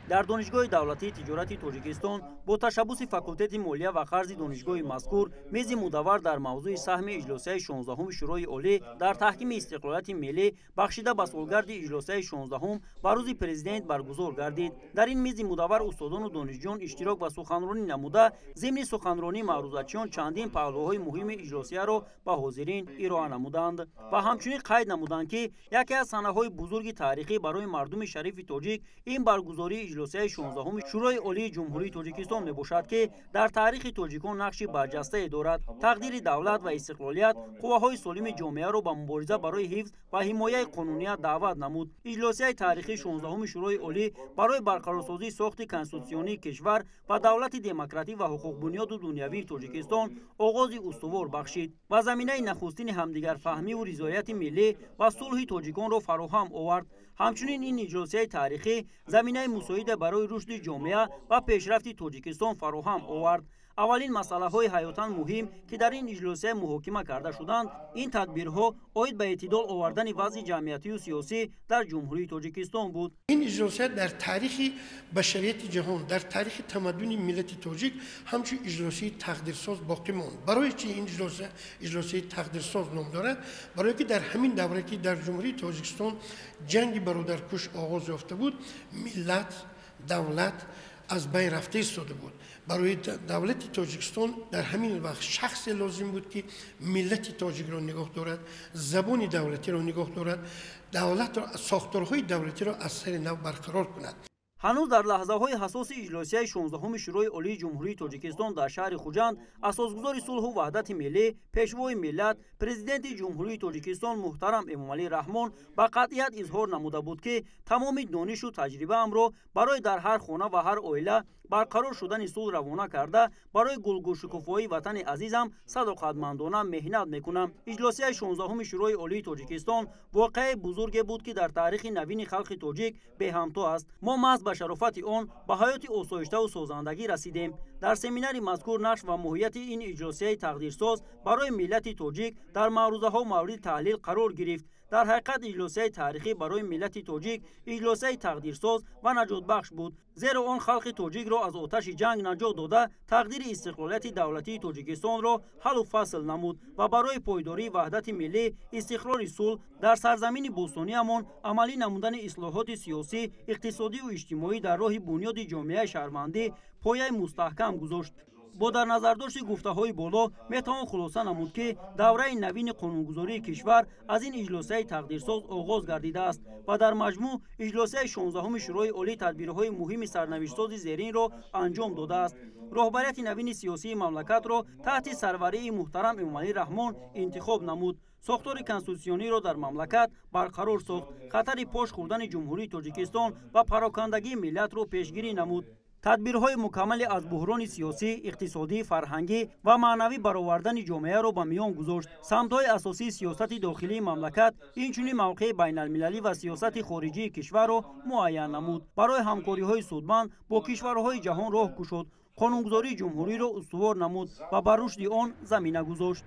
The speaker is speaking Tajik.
Дар Донишгоҳи давлатии тиҷорати Тоҷикистон бо ташаббуси факултети молия ва қарзи донишгоҳи мазкур мези мудаввар дар мавзӯи саҳми иҷлосияи 16-уми Шӯрои Олӣ дар таҳкими истиқлолияти миллӣ бахшида ба солгарди иҷлосияи 16-ум ва рӯзи президент баргузор гардид. Дар ин мизи мудаввар устодону донишҷӯён иштирок ва суханронӣ намуда, зимни суханронии маърузачиён чандин паҳлӯҳои муҳими иҷлосияро ба ҳозирин ироа намуданд ва ҳамчунин қайд намуданд, ки яке аз санаҳои бузурги таърихӣ барои мардуми шарифи тоҷик ин баргузории иҷлосияи 16-уми Шӯрои Олии Ҷумҳурии Тоҷикистон мебошад, ки дар таърихи тоҷикон нақши барҷастае дорад. Тақдири давлат ва истиқлолият қувваҳои солими ҷомеаро ба мубориза барои ҳифз ва ҳимояи қонуният даъват намуд. Иҷлосияи таърихии 16-уми Шӯрои Олӣ барои барқарорсозии сохти конститутсионии кишвар ва давлати демократӣ ва ҳуқуқбунёду дунявии Тоҷикистон оғози устувор бахшид ва заминаи нахустини ҳамдигарфаҳмиву ризояти миллӣ ва сулҳи тоҷиконро фароҳам овард. Ҳамчунин ин иҷлосияи таърихӣ заминаи мусоида барои рушди ҷомеа ва пешрафти Тоҷикистон фароҳам овард. Аввалин масъалаҳои ҳаётан муҳим, ки дар ин иҷлосия муҳокима карда шуданд, ин тадбирҳо оид ба эътидол овардани вазъи ҷамъиятию сиёсӣ дар Ҷумҳурии Тоҷикистон буд. Ин иҷлосия дар таърихи башарияти ҷаҳон, дар таърихи тамаддуни миллати тоҷик ҳамчун иҷлосияи тақдирсоз боқӣ монд. Барои чи ин иҷлосия иҷлосияи тақдирсоз ном дорад? Барое ки дар ҳамин давре, ки дар Ҷумҳурии Тоҷикистон ҷанги бародаркуш оғоз ёфта буд, миллат, давлат аз байн рафта истода буд. Барои давлати Тоҷикистон дар ҳамин вақт шахсе лозим буд, ки миллати тоҷикро нигоҳ дорад, забони давлатиро нигоҳ дорад, давлатро, сохторҳои давлатиро аз сари нав барқарор кунад. Ҳанӯз дар лаҳзаҳои ҳассоси иҷлосияи 16-уми Шӯрои Олии Ҷумҳурии Тоҷикистон дар шаҳри Хуҷанд асосгузори сулҳу ваҳдати миллӣ, пешвои миллат, Президенти Ҷумҳурии Тоҷикистон муҳтарам Эмомалӣ Раҳмон ба қатъият изҳор намуда буд, ки тамоми донишу таҷрибаамро барои дар ҳар хона ва ҳар оила барқарор шудани сулҳ равона карда, барои гулгулшукуфоии ватани азизам садоқатмандона меҳнат мекунам. Иҷлосияи 16-уми Шӯрои Олии Тоҷикистон воқеаи бузурге буд, ки дар таърихи навини халқи тоҷик беҳамто аст. Мо маҳз ба шарофати он ба ҳаёти осоиштаву созандагӣ расидем. Дар семинари мазкур нақш ва моҳияти ин иҷлосияи тақдирсоз барои миллати тоҷик дар маърузаҳо мавриди таҳлил қарор гирифт. Дар ҳақиқат иҷлосияи таърихӣ барои миллати тоҷик иҷлосияи тақдирсоз ва наҷотбахш буд, зеро он халқи тоҷикро аз оташи ҷанг наҷот дода, тақдири истиқлолияти давлатии Тоҷикистонро ҳаллу фасл намуд ва барои пойдории ваҳдати миллӣ, истиқрори сулҳ дар сарзамини бостониямон, амалӣ намудани ислоҳоти сиёсӣ, иқтисодиву иҷтимоӣ дар роҳи бунёди ҷомеаи шаҳрвандӣ пояи мустаҳкам гузошт. Бо дар назардошти гуфтаҳои боло метавон хулоса намуд, ки давраи навини қонунгузории кишвар аз ин иҷлосияи тақдирсоз оғоз гардидааст ва дар маҷмӯъ иҷлосияи 16-уми Шӯрои Олӣ тадбирҳои муҳими сарнавиштсози зеринро анҷом додааст. Роҳбарияти навини сиёсии мамлакатро таҳти сарварии муҳтарам Эмомалӣ Раҳмон интихоб намуд. Сохтори конститутсиониро дар мамлакат барқарор сохт. Хатари пош хӯрдани Ҷумҳурии Тоҷикистон ва парокандагии миллатро пешгирӣ намуд. Тадбирҳои мукаммале аз буҳрони сиёсӣ, иқтисодӣ, фарҳангӣ ва маънавӣ баровардани ҷомеаро ба миён гузошт. Самтҳои асосии сиёсати дохилии мамлакат, инчунин мавқеи байналмилалӣ ва сиёсати хориҷии кишварро муайян намуд. Барои ҳамкориҳои судманд бо кишварҳои ҷаҳон роҳ кушод. Қонунгузории ҷумҳуриро устувор намуд ва ба рушди он замина гузошт.